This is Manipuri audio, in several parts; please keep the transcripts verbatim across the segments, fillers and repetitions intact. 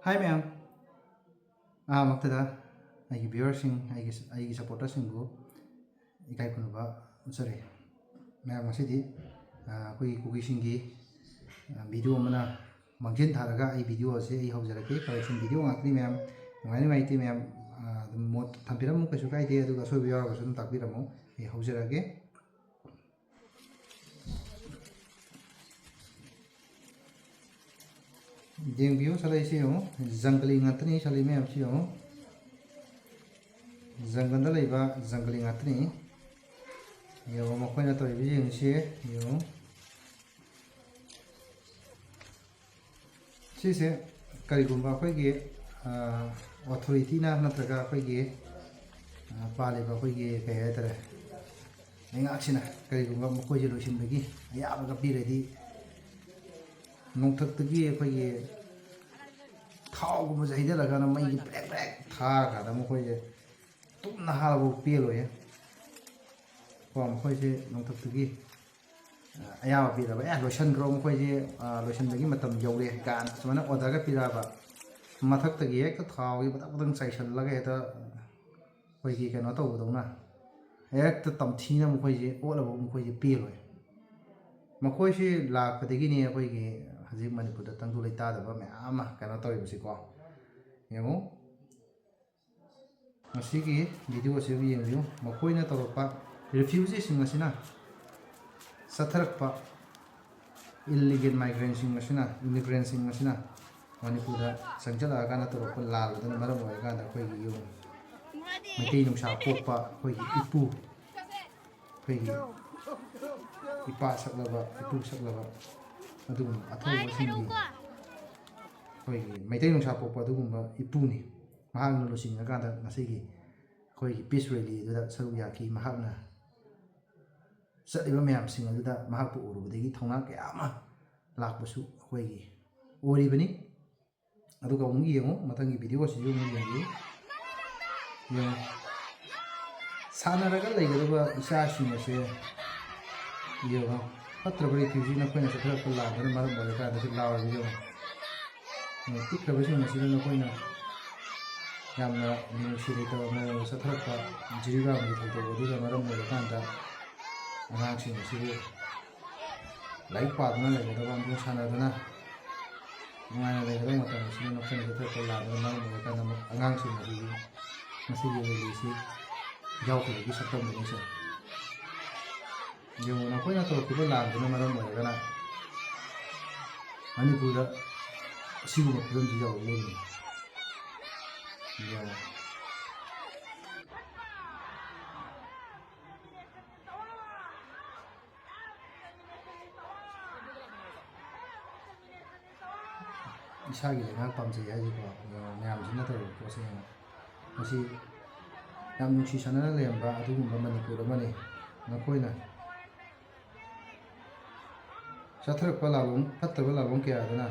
ꯍꯥꯏ ꯃꯌꯥꯝ, ꯑꯍꯥꯟꯕꯃꯛꯇꯗ ꯑꯩꯒꯤ viewerꯁꯤꯡ, ꯑꯩꯒꯤ ꯑꯩꯒꯤ supporterꯁꯤꯡꯕꯨ ꯏꯀꯥꯏ ꯈꯨꯝꯅꯕ ꯎꯠꯆꯔꯤ꯫ ꯃꯌꯥꯝ, ꯉꯁꯤꯗꯤ ꯑꯩꯈꯣꯏꯒꯤ ꯀꯨꯀꯤꯁꯤꯡꯒꯤ video ꯑꯃꯅ ꯃꯥꯡꯖꯤꯟ ꯊꯥꯔꯒ ꯑꯩ video ꯑꯁꯤ ꯑꯩ ꯍꯧꯖꯔꯛꯀꯦ꯫ Correction video ꯉꯥꯛꯇꯅꯤ ꯃꯌꯥꯝ, ꯅꯨꯡꯉꯥꯏ ꯅꯨꯡꯉꯥꯏꯇꯦ ꯃꯌꯥꯝ꯫ ꯑꯗꯨꯝ ꯃꯣꯠ ꯊꯝꯕꯤꯔꯝꯃꯨ, ꯀꯩꯁꯨ ꯀꯥꯏꯗꯦ꯫ ꯑꯗꯨꯒ ꯑꯁꯣꯏꯕ ꯌꯥꯎꯔꯒꯁꯨ ꯑꯗꯨꯝ ꯇꯥꯛꯄꯤꯔꯝꯃꯨ꯫ ꯑꯩ ꯍꯧꯖꯔꯛꯑꯒꯦ꯫ ꯌꯦꯡꯕꯤꯌꯨ, ꯁꯥꯂꯩꯁꯤ ꯌꯦꯡꯉꯨ, ꯖꯪꯒꯂꯤ ꯉꯥꯛꯇꯅꯤ꯫ ꯁꯥꯂꯩ ꯃꯌꯥꯝꯁꯤ ꯌꯦꯡꯉꯨ, ꯖꯪꯒꯜꯗ ꯂꯩꯕ ꯖꯪꯒꯂꯤ ꯉꯥꯛꯇꯅꯤ꯫ ꯌꯦꯡꯉꯨ, ꯃꯈꯣꯏꯅ ꯇꯧꯔꯤꯕ ꯌꯦꯡꯉꯨꯁꯤ, ꯌꯦꯡꯉꯨ꯫ ꯁꯤꯁꯦ ꯀꯔꯤꯒꯨꯝꯕ ꯑꯩꯈꯣꯏꯒꯤ ꯑꯣꯊꯣꯔꯤꯇꯤꯅ ꯅꯠꯇ꯭ꯔꯒ ꯑꯩꯈꯣꯏꯒꯤ ꯄꯥꯜꯂꯤꯕ ꯑꯩꯈꯣꯏꯒꯤ ꯀꯩ ꯍꯥꯏꯇꯥꯔꯦ, ꯂꯩꯉꯥꯛꯁꯤꯅ ꯀꯔꯤꯒꯨꯝꯕ ꯃꯈꯣꯏꯁꯦ ꯂꯣꯏꯁꯤꯟꯕꯒꯤ ꯑꯌꯥꯕꯒ ꯄꯤꯔꯗꯤ, ꯅꯣꯡꯊꯛꯇꯒꯤ ꯑꯩꯈꯣꯏꯒꯤ ꯊꯥꯎꯒꯨꯝꯕꯁꯦ ꯍꯩꯗꯔꯀꯥꯟꯗ ꯃꯩꯒꯤ ꯕ꯭ꯔꯦꯛ ꯕ꯭ꯔꯦꯛ ꯊꯥꯔꯀꯥꯟꯗ ꯃꯈꯣꯏꯁꯦ ꯇꯨꯝꯅ ꯍꯥꯜꯂꯐꯥꯎ ꯄꯦꯜꯂꯣꯏꯌꯦ꯫ ꯀꯣ, ꯃꯈꯣꯏꯁꯦ ꯅꯣꯡꯊꯛꯇꯒꯤ ꯑꯌꯥꯕ ꯄꯤꯔꯕ, "ꯑꯦ, ꯂꯣꯏꯁꯟꯈ꯭ꯔꯣ, ꯃꯈꯣꯏꯁꯦ ꯂꯣꯏꯁꯟꯕꯒꯤ ꯃꯇꯝ ꯌꯧꯔꯦ" ꯀꯥꯏꯅ ꯁꯨꯃꯥꯏꯅ orderꯒ ꯄꯤꯔꯛꯑꯕ, ꯃꯊꯛꯇꯒꯤ ꯍꯦꯛꯇ ꯊꯥꯎꯒꯤ ꯕꯗꯪ ꯕꯗꯪ ꯆꯥꯏꯁꯜꯂꯒ ꯍꯦꯛꯇ ꯑꯩꯈꯣꯏꯒꯤ ꯀꯩꯅꯣ ꯇꯧꯕꯗꯧꯅ ꯍꯦꯛꯇ ꯇꯝꯊꯤꯅ ꯃꯈꯣꯏꯁꯦ ꯑꯣꯠꯂꯕ ꯃꯈꯣꯏꯁꯦ ꯄꯦꯜꯂꯣꯏ꯫ ꯃꯈꯣꯏꯁꯤ ꯂꯥꯛꯄꯗꯒꯤꯅꯤ ꯑꯩꯈꯣꯏꯒꯤ ꯍꯧꯖꯤꯛ ꯃꯅꯤꯄꯨꯔꯗ ꯇꯪꯗꯨ ꯂꯩꯇꯥꯗꯕ ꯃꯌꯥꯝ ꯑꯃ ꯀꯩꯅꯣ ꯇꯧꯔꯤꯕꯁꯤꯀꯣ꯫ ꯌꯦꯡꯉꯨ, ꯃꯁꯤꯒꯤ video ꯑꯁꯤꯕꯨ ꯌꯦꯡꯕꯤꯌꯨ꯫ ꯃꯈꯣꯏꯅ ꯇꯧꯔꯛꯄ, refugeeꯁꯤꯡ ꯑꯁꯤꯅ ꯆꯠꯊꯔꯛꯄ illegal migrantꯁꯤꯡ ꯑꯁꯤꯅ, immigrantꯁꯤꯡ ꯑꯁꯤꯅ ꯃꯅꯤꯄꯨꯔꯗ ꯆꯪꯁꯤꯜꯂꯛꯑꯀꯥꯟꯗ ꯇꯧꯔꯛꯄ ꯂꯥꯜ ꯑꯗꯨꯅ ꯃꯔꯝ ꯑꯣꯏꯔꯀꯥꯟꯗ ꯑꯩꯈꯣꯏꯒꯤ ꯌꯨꯝ ꯃꯩꯇꯩ ꯅꯨꯡꯁꯥ ꯄꯣꯛꯄ ꯑꯩꯈꯣꯏꯒꯤ ꯏꯄꯨ, ꯑꯩꯈꯣꯏꯒꯤ ꯏꯄꯥ ꯁꯛꯂꯕ, ꯏꯄꯨ ꯁꯛꯂꯕ ꯑꯗꯨꯒꯨꯝꯕ ꯑꯊꯧꯕꯁꯤꯡꯒꯤ, ꯑꯩꯈꯣꯏꯒꯤ ꯃꯩꯇꯩ ꯅꯨꯡꯁꯥ ꯄꯣꯛꯄ ꯑꯗꯨꯒꯨꯝꯕ ꯏꯄꯨꯅꯤ꯫ ꯃꯍꯥꯛꯅ ꯂꯨꯆꯤꯡꯉꯀꯥꯟꯗ ꯉꯁꯤꯒꯤ ꯑꯩꯈꯣꯏꯒꯤ peace rally ꯑꯗꯨꯗ ꯁꯔꯨꯛ ꯌꯥꯈꯤ꯫ ꯃꯍꯥꯛꯅ ꯆꯠꯂꯤꯕ ꯃꯌꯥꯝꯁꯤꯡ ꯑꯗꯨꯗ ꯃꯍꯥꯛꯄꯨ ꯎꯔꯨꯕꯗꯒꯤ ꯊꯧꯅꯥ ꯀꯌꯥ ꯑꯃ ꯂꯥꯛꯄꯁꯨ ꯑꯩꯈꯣꯏꯒꯤ ꯑꯣꯏꯔꯤꯕꯅꯤ꯫ ꯑꯗꯨꯒ ꯑꯃꯨꯛ ꯌꯦꯡꯉꯨ, ꯃꯊꯪꯒꯤ video ꯑꯁꯤꯁꯨ ꯑꯃꯨꯛ ꯌꯦꯡꯕꯤꯌꯨ꯫ ꯌꯦꯡꯉꯨ, ꯁꯥꯟꯅꯔꯒ ꯂꯩꯒꯗꯕ ꯏꯆꯥꯁꯤꯡ ꯑꯁꯦ ꯌꯦꯡꯉꯨ, ꯐꯠꯇ꯭ꯔꯕ refugee ꯅꯈꯣꯏꯅ ꯆꯠꯊꯔꯛꯄ ꯂꯥꯟꯗꯨꯅ ꯃꯔꯝ ꯑꯣꯏꯔꯀꯥꯟꯗꯁꯨ ꯂꯥꯎꯔꯤꯕ ꯌꯦꯡꯉꯨ꯫ ꯄꯤꯛꯈ꯭ꯔꯕꯁꯤꯡ ꯑꯁꯤꯗ ꯅꯈꯣꯏꯅ ꯌꯥꯝꯅ ꯃꯤꯅꯨꯡꯁꯤ ꯂꯩꯇꯕ ꯃꯑꯣꯡꯗ ꯆꯠꯊꯔꯛꯄ ꯖꯤꯔꯤꯕꯥꯝꯒꯤ ꯊꯧꯗꯣꯛ ꯑꯗꯨꯗ ꯃꯔꯝ ꯑꯣꯏꯔꯀꯥꯟꯗ ꯑꯉꯥꯡꯁꯤꯡ ꯑꯁꯤꯕꯨ ꯂꯥꯏꯔꯤꯛ ꯄꯥꯗꯨꯅ ꯂꯩꯒꯗꯕ ꯑꯃꯁꯨꯡ ꯁꯥꯟꯅꯗꯨꯅ ꯅꯨꯡꯉꯥꯏꯅ ꯂꯩꯒꯗꯕ ꯃꯇꯝ ꯑꯁꯤꯗ ꯅꯈꯣꯏꯅ ꯆꯠꯊꯔꯛꯄ ꯂꯥꯟꯗꯨꯅ ꯃꯔꯝ ꯑꯣꯏꯔꯀꯥꯟꯗ ꯑꯉꯥꯡꯁꯤꯡ ꯑꯁꯤꯒꯤ ꯃꯁꯤꯒꯤ ꯔꯦꯂꯤꯁꯤ ꯌꯥꯎꯈꯤꯕꯒꯤ ꯁꯛꯇꯝꯗꯨꯅꯤ ꯁꯦ꯫ ꯌꯦꯡꯉꯨ, ꯅꯈꯣꯏꯅ ꯇꯧꯔꯛꯈꯤꯕ ꯂꯥꯟꯗꯨꯅ ꯃꯔꯝ ꯑꯣꯏꯔꯒꯅ ꯃꯅꯤꯄꯨꯔꯗ ꯑꯁꯤꯒꯨꯝꯕ ꯐꯤꯕꯝꯁꯤ ꯌꯧꯔꯛꯂꯤꯕꯅꯤ꯫ ꯌꯦꯡꯉꯨ꯫ ꯏꯁꯥꯒꯤ ꯂꯩꯉꯥꯛ ꯄꯥꯝꯖꯩ ꯍꯥꯏꯁꯤꯀꯣ, ꯃꯌꯥꯝꯁꯤꯅ ꯇꯧꯔꯤꯕ ꯄꯣꯠꯁꯦ ꯌꯦꯡꯉꯣ꯫ ꯃꯁꯤ ꯌꯥꯝ ꯅꯨꯡꯁꯤ ꯆꯥꯟꯅꯅ ꯂꯩꯔꯝꯕ ꯑꯗꯨꯒꯨꯝꯕ ꯃꯅꯤꯄꯨꯔ ꯑꯃꯅꯤ꯫ ꯅꯈꯣꯏꯅ ꯆꯠꯊꯔꯛꯄ ꯂꯥꯂꯣꯡ, ꯐꯠꯇꯕ ꯂꯥꯂꯣꯡ ꯀꯌꯥ ꯑꯗꯨꯅ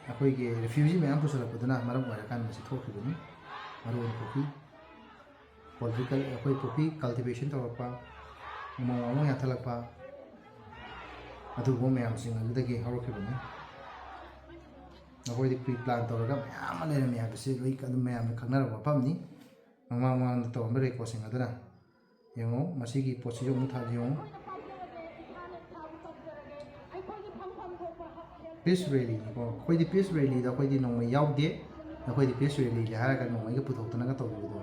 ꯑꯩꯈꯣꯏꯒꯤ ꯔꯤꯐ꯭ꯌꯨꯖꯤ ꯃꯌꯥꯝ ꯄꯨꯁꯜꯂꯛꯄꯗꯨꯅ ꯃꯔꯝ ꯑꯣꯏꯔꯀꯥꯟꯗ ꯃꯁꯤ ꯊꯣꯛꯈꯤꯕꯅꯤ꯫ ꯃꯔꯨꯑꯣꯏꯅ ꯄꯣꯄꯤ ꯄꯣꯂꯤꯇꯤꯀꯦꯜ, ꯑꯩꯈꯣꯏ ꯄꯣꯄꯤ ꯀꯜꯇꯤꯚꯦꯁꯟ ꯇꯧꯔꯛꯄ, ꯎꯃꯪ ꯋꯥꯃꯪ ꯌꯥꯟꯊꯠꯂꯛꯄ, ꯑꯗꯨꯒꯨꯝꯕ ꯃꯌꯥꯝꯁꯤꯡ ꯑꯗꯨꯗꯒꯤ ꯍꯧꯔꯛꯈꯤꯕꯅꯤ꯫ ꯑꯩꯈꯣꯏꯗꯤ ꯄ꯭ꯔꯤ ꯄ꯭ꯂꯥꯟ ꯇꯧꯔꯒ ꯃꯌꯥꯝ ꯑꯃ ꯂꯩꯔꯝꯃꯤ ꯍꯥꯏꯕꯁꯤ ꯂꯣꯏ ꯑꯗꯨꯝ ꯃꯌꯥꯝꯅ ꯈꯪꯅꯔꯕ ꯋꯥꯐꯝꯅꯤ꯫ ꯃꯃꯥꯡ ꯃꯃꯥꯡꯗ ꯇꯧꯔꯝꯕ ꯔꯦꯀꯣꯔꯠꯁꯤꯡ ꯑꯗꯨꯅ ꯌꯦꯡꯉꯣ, ꯃꯁꯤꯒꯤ ꯄꯣꯠꯁꯤꯁꯨ ꯑꯃꯨꯛ ꯊꯥ-, ꯌꯦꯡꯉꯣ꯫ ꯄꯤꯁ ꯔꯦꯂꯤꯅꯤꯀꯣ꯫ ꯑꯩꯈꯣꯏꯗꯤ ꯄꯤꯁ ꯔꯦꯂꯤꯗ ꯑꯩꯈꯣꯏꯗꯤ ꯅꯣꯡꯃꯩ ꯌꯥꯎꯗꯦ꯫ ꯅꯈꯣꯏꯗꯤ ꯄꯤꯁ ꯔꯦꯂꯤꯅꯤ ꯍꯥꯏꯔꯒ ꯅꯣꯡꯃꯩꯒ ꯄꯨꯊꯣꯛꯇꯅꯒ ꯇꯧꯕꯤꯕꯗꯣ꯫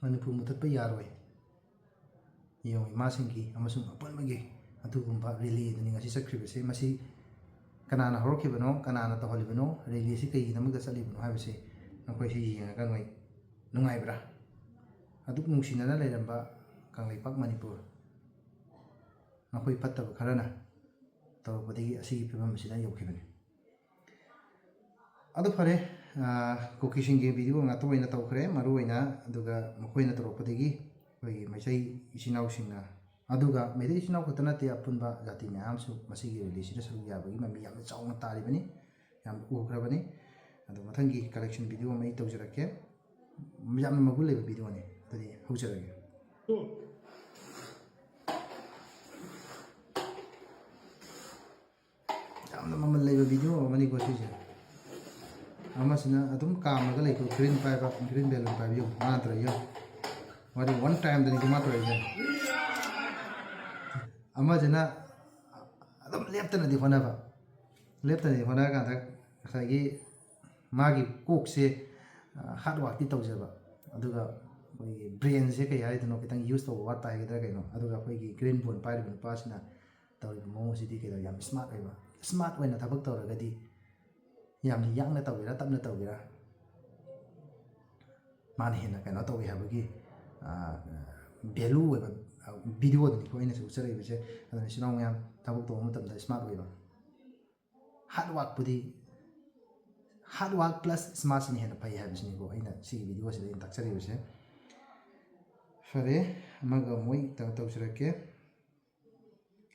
ꯃꯅꯤꯄꯨꯔ ꯃꯨꯊꯠꯄ ꯌꯥꯔꯣꯏ꯫ ꯌꯦꯡꯉꯨ, ꯏꯃꯥꯁꯤꯡꯒꯤ ꯑꯃꯁꯨꯡ ꯑꯄꯨꯟꯕꯒꯤ ꯑꯗꯨꯒꯨꯝꯕ ꯔꯦꯂꯤ ꯑꯗꯨꯅꯤ ꯉꯁꯤ ꯆꯠꯈ꯭ꯔꯤꯕꯁꯦ꯫ ꯃꯁꯤ ꯀꯅꯥꯅ ꯍꯧꯔꯛꯈꯤꯕꯅꯣ, ꯀꯅꯥꯅ ꯇꯧꯍꯜꯂꯤꯕꯅꯣ, ꯔꯦꯂꯤ ꯑꯁꯤ ꯀꯩꯒꯤꯗꯃꯛꯇ ꯆꯠꯂꯤꯕꯅꯣ ꯍꯥꯏꯕꯁꯤ ꯅꯈꯣꯏꯁꯤ ꯌꯦꯡꯉꯒ ꯅꯣꯏ ꯅꯨꯡꯉꯥꯏꯕ꯭ꯔꯥ? ꯑꯗꯨꯛ ꯅꯨꯡꯁꯤꯅꯅ ꯂꯩꯔꯝꯕ ꯀꯪꯂꯩꯄꯥꯛ ꯃꯅꯤꯄꯨꯔ, ꯅꯈꯣꯏ ꯐꯠꯇꯕ ꯈꯔꯅ ꯇꯧꯔꯛꯄꯗꯒꯤ ꯑꯁꯤꯒꯤ ꯐꯤꯕꯝ ꯑꯁꯤꯗ ꯌꯧꯈꯤꯕꯅꯤ꯫ ꯑꯗꯨ ꯐꯔꯦ, ꯑꯥ, ꯀꯨꯀꯤꯁꯤꯡꯒꯤ ꯚꯤꯗꯤꯑꯣ ꯉꯥꯛꯇ ꯑꯣꯏꯅ ꯇꯧꯈ꯭ꯔꯦ, ꯃꯔꯨ ꯑꯣꯏꯅ꯫ ꯑꯗꯨꯒ ꯃꯈꯣꯏꯅ ꯇꯧꯔꯛꯄꯗꯒꯤ ꯑꯩꯈꯣꯏꯒꯤ ꯃꯩꯇꯩ ꯏꯆꯤꯟ ꯏꯅꯥꯎꯁꯤꯡꯅ ꯑꯗꯨꯒ ꯃꯩꯇꯩ ꯏꯆꯤꯟ ꯏꯅꯥꯎ ꯈꯛꯇ ꯅꯠꯇꯦ, ꯑꯄꯨꯟꯕ ꯖꯥꯇꯤ ꯃꯌꯥꯝꯁꯨ ꯃꯁꯤꯒꯤ rally ꯁꯤꯗ ꯁꯔꯨꯛ ꯌꯥꯕꯒꯤ ꯃꯃꯤ ꯌꯥꯝꯅ ꯆꯥꯎꯅ ꯇꯥꯔꯤꯕꯅꯤ, ꯌꯥꯝꯅ ꯎꯈ꯭ꯔꯕꯅꯤ꯫ ꯑꯗꯣ ꯃꯊꯪꯒꯤ collection video ꯑꯃ ꯑꯩ ꯇꯧꯖꯔꯛꯀꯦ꯫ ꯌꯥꯝꯅ ꯃꯒꯨꯟ ꯂꯩꯕ video ꯅꯤ꯫ ꯑꯗꯨꯗꯤ ꯍꯧꯖꯔꯒꯦ꯫ ꯌꯥꯝꯅ ꯃꯃꯜ ꯂꯩꯕ video ꯑꯃꯅꯤꯀꯣ ꯁꯤꯁꯦ꯫ ꯑꯃꯁꯤꯅ ꯑꯗꯨꯝ ꯀꯥꯝꯃꯒ ꯂꯩꯀꯣ, green ꯄꯥꯏꯕ, green balloon ꯄꯥꯏꯕ, ꯌꯦꯡꯉꯨ ꯃꯥꯅ ꯇꯧꯔꯤꯁꯦ꯫ ꯋꯥꯔꯤ one time ꯗꯅꯤꯀꯣ ꯃꯥ ꯇꯧꯔꯤꯁꯦ꯫ ꯑꯃꯁꯤꯅ ꯑꯗꯨꯝ ꯂꯦꯞꯇꯅꯗꯤ ꯍꯣꯠꯅꯕ, ꯂꯦꯞꯇꯅꯗꯤ ꯍꯣꯠꯅꯔꯀꯥꯟꯗ ꯉꯁꯥꯏꯒꯤ ꯃꯥꯒꯤ ꯀꯣꯛꯁꯦ, ꯑ, hard work ꯇꯤ ꯇꯧꯖꯕ, ꯑꯗꯨꯒ ꯑꯩꯈꯣꯏꯒꯤ brain ꯁꯦ ꯀꯩ ꯍꯥꯏꯗꯣꯏꯅꯣ, ꯈꯤꯇꯪ use ꯇꯧꯕ ꯋꯥꯠꯄ ꯍꯥꯏꯒꯗ꯭ꯔꯥ ꯀꯩꯅꯣ, ꯑꯗꯨꯒ ꯑꯩꯈꯣꯏꯒꯤ green balloon ꯄꯥꯏꯔꯤꯕ ꯅꯨꯄꯥꯁꯤꯅ ꯇꯧꯔꯤꯕ ꯃꯑꯣꯡꯁꯤꯗꯤ ꯀꯩꯗꯧ, ꯌꯥꯝ smart ꯑꯣꯏꯕ꯫ Smart ꯑꯣꯏꯅ ꯊꯕꯛ ꯇꯧꯔꯒꯗꯤ ꯌꯥꯝꯅ ꯌꯥꯡꯅ ꯇꯧꯒꯦꯔꯥ ꯇꯞꯅ ꯇꯧꯒꯦꯔꯥ ꯃꯥꯅ ꯍꯦꯟꯅ ꯀꯩꯅꯣ ꯇꯧꯏ ꯍꯥꯏꯕꯒꯤ, ꯑ, value ꯑꯣꯏꯕ, ꯑ, video ꯗꯨꯅꯤꯀꯣ ꯑꯩꯅꯁꯨ ꯎꯠꯆꯔꯛꯏꯕꯁꯦ꯫ ꯑꯗꯨꯅ ꯏꯆꯤꯟ ꯏꯅꯥꯎ ꯃꯌꯥꯝ ꯊꯕꯛ ꯇꯧꯕ ꯃꯇꯝꯗ smart ꯑꯣꯏꯕ꯫ Hard work ꯄꯨꯗꯤ, hard work plus smart ꯁꯤꯅ ꯍꯦꯟꯅ ꯐꯩ ꯍꯥꯏꯕꯁꯤꯅꯤꯀꯣ ꯑꯩꯅ ꯁꯤꯒꯤ video ꯁꯤꯗ ꯑꯩꯅ ꯇꯥꯛꯆꯔꯤꯕꯁꯦ꯫ ꯐꯔꯦ, ꯑꯃꯒ ꯑꯃꯨꯛ ꯑꯩ ꯇꯧ-, ꯇꯧꯖꯔꯛꯀꯦ꯫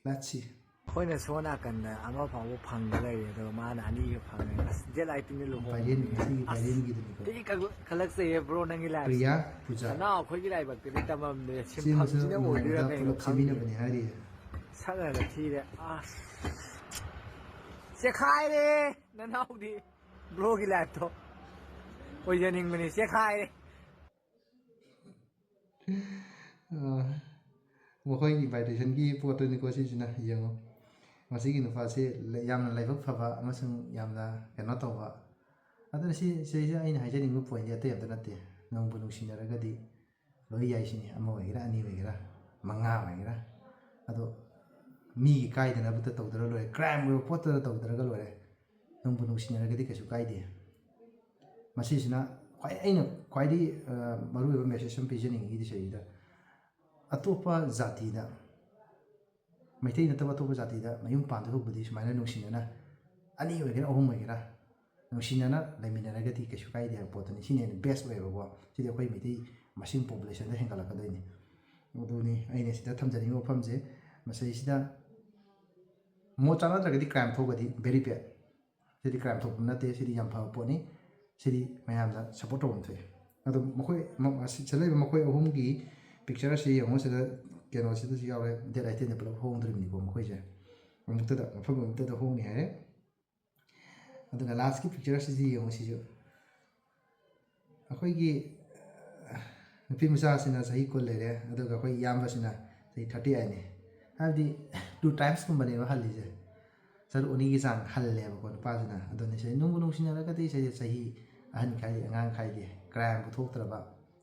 Let's see꯫ ꯑꯩꯈꯣꯏꯅ ꯁꯣꯝ ꯅꯥꯀꯟꯗ ꯑꯃ ꯐꯥꯎꯕ ꯐꯪꯗ ꯂꯩꯔꯦ, ꯑꯗꯨꯒ ꯃꯥꯅ ꯑꯅꯤꯒ ꯐꯪꯉꯦ꯫ ꯑꯁ, date eighteen ꯗ ꯂꯨꯍꯣꯡꯕ꯫ Viral, ꯉꯁꯤꯒꯤ ꯑꯁ, viral ꯒꯤꯗꯨꯅꯤꯀꯣ꯫ ꯊꯤ ꯈꯜꯂꯛ-, ꯈꯜꯂꯛꯆꯩꯌꯦ bro, ꯅꯪꯒꯤ life ꯁꯦ꯫ ꯄ꯭ꯔꯤꯌꯥ ꯄꯨꯖꯥ꯫ ꯁꯅꯥ ꯑꯩꯈꯣꯏꯒꯤ ꯂꯥꯏꯕꯛꯇꯗꯤ ꯇꯝꯃꯝꯗꯦ꯫ ꯁꯤꯟꯐꯝꯁꯤꯅ ꯁꯦꯝꯕꯁꯨ ꯑꯣꯏꯗꯣꯏꯔꯥ ꯅꯨꯡꯉꯥꯏꯕꯗ ꯀꯩꯅꯣ ꯄꯨꯂꯞ ꯈꯪꯗꯦ꯫ ꯁꯦꯝꯃꯤꯟꯅꯕꯅꯤ ꯍꯥꯏꯔꯤꯌꯦ꯫ ꯁꯛꯅꯒ ꯊꯤꯔꯦ꯫ ꯑꯁ꯫ ꯆꯦꯈꯥꯏꯔꯦ ꯅꯅꯥꯎꯗꯤ꯫ Bro ꯒꯤ life ꯇꯣ ꯑꯣꯏꯖꯅꯤꯡꯕꯅꯤ꯫ ꯆꯦꯈꯥꯏꯔꯦ꯫ ꯑ, ꯃꯈꯣꯏꯒꯤ invitation ꯒꯤ ꯄꯣꯠꯇꯨꯅꯤꯀꯣ ꯁꯤꯁꯤꯅ꯫ ꯌꯦꯡꯉꯣ, ꯃꯁꯤꯒꯤ ꯅꯨꯄꯥꯁꯤ ꯂ-, ꯌꯥꯝꯅ ꯂꯥꯏꯕꯛ ꯐꯕ ꯑꯃꯁꯨꯡ ꯌꯥꯝꯅ ꯀꯩꯅꯣ ꯇꯧꯕ꯫ ꯑꯗꯨꯅ ꯁꯤ, ꯁꯤꯁꯦ ꯑꯩꯅ ꯍꯥꯏꯖꯅꯤꯡꯕ point ꯗꯤ ꯑꯇꯩ ꯑꯝꯇ ꯅꯠꯇꯦ꯫ ꯅꯪꯕꯨ ꯅꯨꯡꯁꯤꯅꯔꯒꯗꯤ ꯂꯣꯏ ꯌꯥꯏ ꯁꯤꯅꯤ꯫ ꯑꯃ ꯑꯣꯏꯒꯦꯔꯥ, ꯑꯅꯤ ꯑꯣꯏꯒꯦꯔꯥ, ꯃꯉꯥ ꯑꯣꯏꯒꯦꯔꯥ꯫ ꯑꯗꯣ ꯃꯤꯒꯤ ꯀꯥꯏꯗꯅꯕꯗ ꯇꯧꯗ꯭ꯔ ꯂꯣꯏꯔꯦ, crime ꯑꯣꯏꯕ ꯄꯣꯠꯇꯨꯗ ꯇꯧꯗ꯭ꯔꯒ ꯂꯣꯏꯔꯦ꯫ ꯅꯪꯕꯨ ꯅꯨꯡꯁꯤꯅꯔꯒꯗꯤ ꯀꯩꯁꯨ ꯀꯥꯏꯗꯦ꯫ ꯃꯁꯤꯁꯤꯅ ꯈ꯭ꯋꯥꯏ, ꯑꯩꯅ ꯈ꯭ꯋꯥꯏꯗꯒꯤ, ꯑ, ꯃꯔꯨꯑꯣꯏꯕ message ꯑꯃ ꯄꯤꯖꯅꯤꯡꯉꯤꯗꯤ ꯁꯤꯗ, ꯑꯇꯣꯞꯄ ꯖꯥꯇꯤꯗ, ꯃꯩꯇꯩ ꯅꯠꯇꯕ ꯑꯇꯣꯞꯄ ꯖꯥꯇꯤꯗ ꯃꯌꯨꯝ ꯄꯥꯟꯗꯧꯕꯨꯗꯤ ꯁꯨꯃꯥꯏꯅ ꯅꯨꯡꯁꯤꯅꯅ ꯑꯅꯤ ꯑꯣꯏꯒꯦꯔꯥ ꯑꯍꯨꯝ ꯑꯣꯏꯒꯦꯔꯥ ꯅꯨꯡꯁꯤꯅꯅ ꯂꯩꯃꯤꯟꯅꯔꯒꯗꯤ ꯀꯩꯁꯨ ꯀꯥꯏꯗꯦ ꯍꯥꯏꯕ ꯄꯣꯠꯇꯨꯅꯤ꯫ ꯁꯤꯅ ꯍꯦꯟꯅ best ꯑꯣꯏꯌꯦꯕꯀꯣ꯫ ꯁꯤꯗꯤ ꯑꯩꯈꯣꯏ ꯃꯩꯇꯩ ꯃꯁꯤꯡ population ꯗ ꯍꯦꯟꯒꯠꯂꯛꯀꯗꯣꯏꯅꯤ꯫ ꯑꯗꯨꯅꯤ ꯑꯩꯅ ꯁꯤꯗ ꯊꯝꯖꯅꯤꯡꯕ ꯋꯥꯐꯝꯁꯦ꯫ ꯃꯁꯤꯁꯤꯗ ꯃꯣꯠ ꯆꯥꯟꯅꯗ꯭ꯔꯒꯗꯤ crime ꯊꯣꯛꯑꯒꯗꯤ very bad꯫ ꯁꯤꯗꯤ crime ꯊꯣꯛꯄ ꯅꯠꯇꯦ, ꯁꯤꯗꯤ ꯌꯥꯝ ꯐꯕ ꯄꯣꯠꯅꯤ꯫ ꯁꯤꯗꯤ ꯃꯌꯥꯝꯅ support ꯇꯧꯐꯝ ꯊꯣꯛꯑꯦ꯫ ꯑꯗꯣ ꯃꯈꯣꯏ ꯃ-, ꯑꯁꯤ-, ꯁꯤꯗ ꯂꯩꯕ ꯃꯈꯣꯏ ꯑꯍꯨꯝꯒꯤ picture ꯑꯁꯤ ꯌꯦꯡꯉꯣ꯫ ꯁꯤꯗ ꯀꯩꯅꯣꯁꯤꯗꯁꯨ ꯌꯥꯎꯔꯦ, date eighteenꯗ ꯄꯨꯂꯞ ꯍꯣꯡꯗ꯭ꯔꯤꯕꯅꯤꯀꯣ ꯃꯈꯣꯏꯁꯦ꯫ ꯑꯃꯨꯛꯇꯗ, ꯃꯐꯝ ꯑꯃꯨꯛꯇꯗ ꯍꯣꯡꯉꯦ ꯍꯥꯏꯔꯦ꯫ ꯑꯗꯨꯒ lastꯀꯤ picture ꯑꯁꯤꯁꯨ ꯌꯦꯡꯉꯣ꯫ ꯁꯤꯁꯨ ꯑꯩꯈꯣꯏꯒꯤ, ꯑ, ꯅꯨꯄꯤ ꯃꯆꯥꯁꯤꯅ ꯆꯍꯤ ꯀꯨꯟ ꯂꯩꯔꯦ, ꯑꯗꯨꯒ ꯑꯩꯈꯣꯏ ꯏꯌꯥꯝꯕꯁꯤꯅ ꯆꯍꯤ thirty eight ꯅꯤ꯫ ꯍꯥꯏꯕꯗꯤ two timesꯀꯨꯝꯕꯅꯦꯕ ꯍꯜꯂꯤꯁꯦ꯫ ꯁꯔꯨꯛ ꯑꯅꯤꯒꯤ ꯆꯥꯡ ꯍꯜꯂꯦꯕꯀꯣ ꯅꯨꯄꯥꯁꯤꯅ꯫ ꯑꯗꯨꯅꯤ ꯁꯤ ꯅꯨꯡꯕꯨ ꯅꯨꯡꯁꯤꯅꯔꯒꯗꯤ ꯁꯤꯁꯦ ꯆꯍꯤ ꯑꯍꯟ ꯈꯥꯏꯗꯦ, ꯑꯉꯥꯡ ꯈꯥꯏꯗꯦ, crimeꯕꯨ ꯊꯣꯛꯇ꯭ꯔꯕ,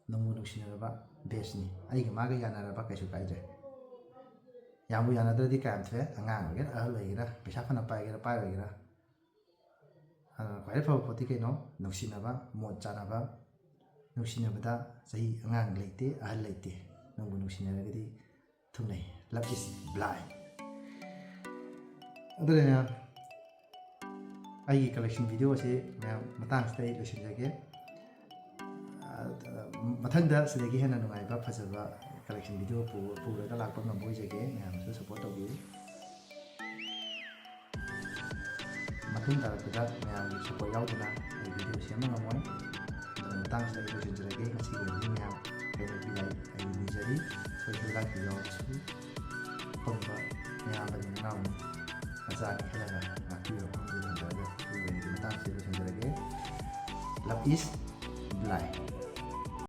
ꯅꯨꯡꯕꯨ ꯅꯨꯡꯁꯤꯅꯔꯕ bestꯅꯤ꯫ ꯑꯩꯒ ꯃꯥꯒ ꯌꯥꯅꯔꯕ ꯀꯩꯁꯨ ꯀꯥꯏꯗ꯭ꯔꯦ꯫ ꯌꯥꯝꯕꯨ ꯌꯥꯅꯗ꯭ꯔꯗꯤ crime ꯊꯣꯛꯑꯦ, ꯑꯉꯥꯡ ꯑꯣꯏꯒꯦꯔꯥ, ꯑꯍꯜ ꯑꯣꯏꯒꯦꯔꯥ, ꯄꯩꯁꯥ ꯐꯅ ꯄꯥꯏꯒꯦꯔꯥ, ꯄꯥꯏꯔꯣꯏꯒꯦꯔꯥ꯫ ꯑꯗꯨꯅ ꯈ꯭ꯋꯥꯏꯗꯩ ꯐꯕ ꯄꯣꯠꯇꯤ ꯀꯩꯅꯣ? ꯅꯨꯡꯁꯤꯅꯕ, ꯃꯣꯠ ꯆꯥꯅꯕ꯫ ꯅꯨꯡꯁꯤꯅꯕꯗ ꯆꯍꯤ ꯑꯉꯥꯡ ꯂꯩꯇꯦ, ꯑꯍꯜ ꯂꯩꯇꯦ꯫ ꯅꯨꯡꯕꯨ ꯅꯨꯡꯁꯤꯅꯔꯒꯗꯤ ꯊꯨꯡꯅꯩ꯫ Love is blind꯫ ꯑꯗꯨꯅ ꯃꯌꯥꯝ, ꯑꯩꯒꯤ collection video ꯑꯁꯤ ꯃꯌꯥꯝ ꯃꯇꯥꯡꯁꯤꯗ ꯑꯩ ꯂꯣꯏꯁꯤꯟꯖꯒꯦ꯫ ꯑ, ꯃꯊꯪꯗ ꯁꯤꯗꯒꯤ ꯍꯦꯟꯅ ꯅꯨꯡꯉꯥꯏꯕ, ꯐꯖꯕ collection video ꯄꯨ-, ꯄꯨꯔꯒ ꯂꯥꯛꯄ ꯉꯝꯕ ꯑꯣꯏꯖꯒꯦ꯫ ꯃꯌꯥꯝꯅꯁꯨ support ꯇꯧꯕꯤꯌꯨ꯫ ꯃꯇꯨꯡ ꯇꯥꯔꯛꯄꯗ ꯃꯌꯥꯝꯒꯤ support ꯌꯥꯎꯗꯅ ꯑꯩ video ꯁꯦꯝꯕ ꯉꯝꯃꯣꯏ꯫ ꯑꯗꯨꯅ ꯃꯇꯥꯡꯁꯤꯗ ꯑꯩ ꯂꯣꯏꯁꯤꯟꯖꯔꯒꯦ꯫ ꯉꯁꯤꯒꯤ ꯑꯣꯏꯅꯗꯤ ꯃꯌꯥꯝ ꯀꯩꯅꯣ ꯄꯤꯔꯥꯏ ꯑꯩ ꯅꯤꯖꯔꯤ꯫ ꯁꯣꯏꯈꯤꯕ ꯂꯥꯛꯈꯤꯕ ꯌꯥꯎꯔꯁꯨ ꯑꯄꯪꯕ ꯃꯌꯥꯝꯕꯅꯤ ꯅꯅꯥꯎꯅꯤ ꯃꯆꯥꯅꯤ ꯈꯜꯂꯒ ꯉꯥꯛꯄꯤꯌꯨ꯫ ꯑꯄꯪꯕꯗ ꯊꯝꯖꯔꯒ ꯑꯩꯒꯤ ꯑꯣꯏꯅꯗꯤ ꯃꯇꯥꯡꯁꯤꯗ ꯂꯣꯏꯁꯤꯟꯖꯔꯒꯦ꯫ Love is blind꯫